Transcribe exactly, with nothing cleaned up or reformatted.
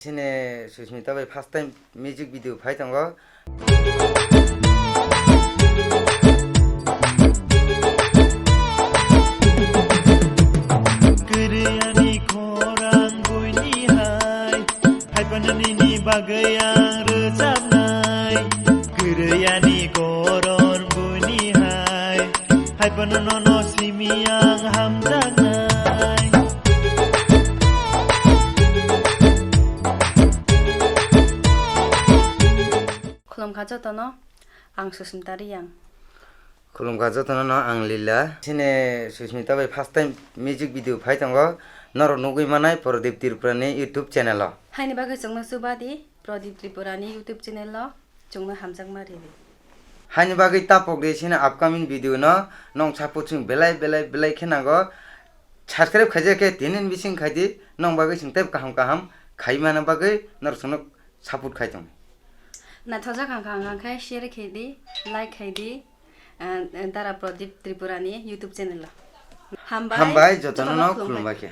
Chini Susmita bai first time music video phai tongo. Kwrwi ani khorang buini hai, hai phano nini bagwi ang rwchapnai. Kwrwi ani goron buini hai, hai phano nono simi ang hamjaknai. Khulumkha jotono, ang Susmita Reang. Khulumkha jotono no, ang Lila. Chini Susmita bai first time music video phai tongo, norok nugwi manai Prodip Tripura ni YouTube channel o. Haini bagwi chwngno chuba di Prodip Tripura ni YouTube channel o, chwngno hamjakma ridi. Haini bagwi tapok di chini upcoming video no, nong support chwng belai belai belai khe nango, subscribe khaijak khe tinin bising khai di, nong bagwi chwng tei kaham kaham khai mana bagwi norok chwngno support khai tong. Naithokjak hang kha, hang kha khe share khai di, like khai di, ah, Dara Prodip Tripura ni YouTube channel o. Hambai, hambai, jotono jotono no khulumbai. Khulumbai khe.